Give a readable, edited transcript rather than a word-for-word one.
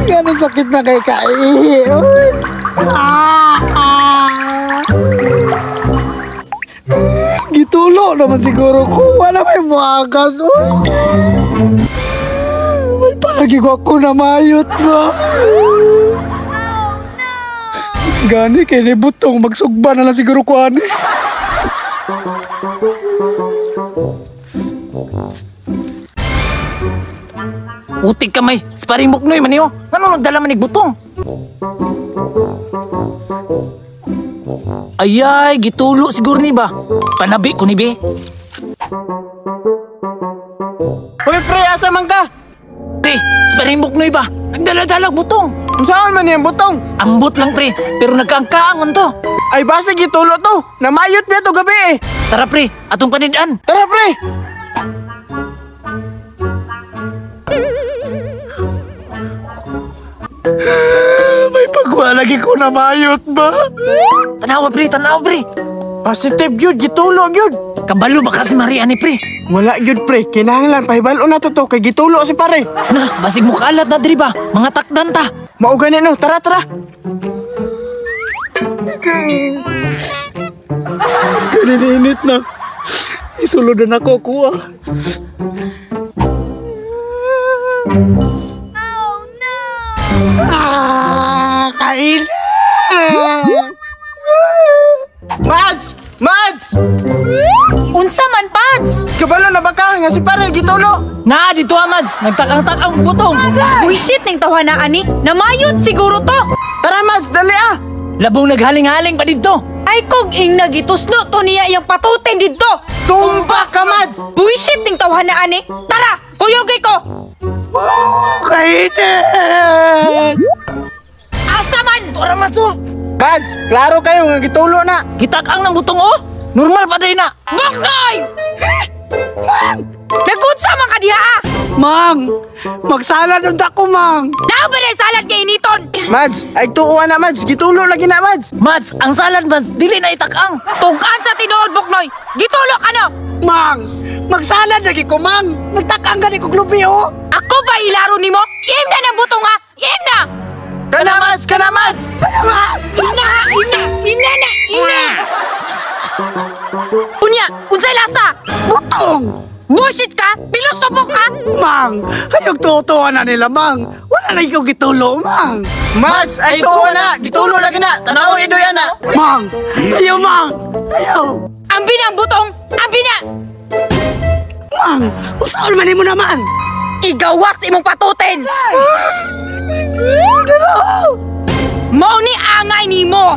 Ganun sakit na kay kaihi. Ah, ah. Gitulo naman siguro ko. Wala may muagas. Uy. May palagi ko ako na mayot ba? Oh, no! Gani kay ni butong magsugba na lang siguro ko ani. Utik kamay, sparring buknoy man niyo. Ngano nagdala man ig butong? Ayay, gitulo siguro ni ba? Panabi ko ni be. Hoy pre, asa man ka? Pre, sparring buknoy ba? Nagdala-dala butong. Saan man niyang butong? Ambot lang pre, pero nagkaangkaang man to. Ay basta gitulo to. Namayot pa to gabi eh. Tara pre, atong panidan. Tara pre. May pagwalagi ko na mayot ba? Tanawa pre, tanawa pre. Positive gyud, gitulo gyud. Kabalo ba kasi Maria ni pre? Wala gyud pre, kinahanglan pahibalo na to to kay gitulo si pare. Na, basig mo kalat na diri ba? Mga takdan ta. Mao gani no, tara tara. Ganinit na. Isulod na ako kuha. Oh no! Ah, kain! Mads! Mads! Unsa man, Pads? Kabalo na ba ka nga si pare gitulo? Na dito ah, Mads, nagtakang-takang butong. Buisit ning tawhana ani, namayot siguro to. Tara Mads, dali ah. Labong naghaling-haling pa dito. Ay kog ing nagituslo to niya iyang patutin didto. Tumba ka, Mads! Buisit ning tawhana ani. Tara, kuyogay ko. Oh, kainit! Asa man? Tara Mads oh. Mads, klaro kayo nga gitulo na. Gitakang ng butong oh. Normal pa din na. Buknoy! Nagunsa man ka diha ah? Mang! Magsalad unta ko, Mang! Naa ba na salad kay initon? Mads, ay tuwa na Mads, gitulo lagi na Mads. Mads, ang salad Mads, dili na itakang. Tugan sa tinuod Buknoy. Gitulo ka no. Mang! Magsalad lagi ko, Mang! Nagtakang gani ko glubi, oh! Ako ba ilaro nimo? Im na ng butong ha. Im na. Kana Mads, kana Mads. Im na ha, im na, im na na, im na. Unya, unsay lasa? Butong! Bullshit ka? Pilosopo ka? Mang! Ayog tutuwa na nila, Mang! Wala na ikaw gitulo, Mang! Mads, ay tuwa na, gitulo lagi na. Tanaw idoy ana. Mang! Ayaw, Mang! Ayaw! Ambi na ang butong! Ambi na! Mang! Usaon man nimo naman! Igawas imong patutin! Mao ni angay nimo!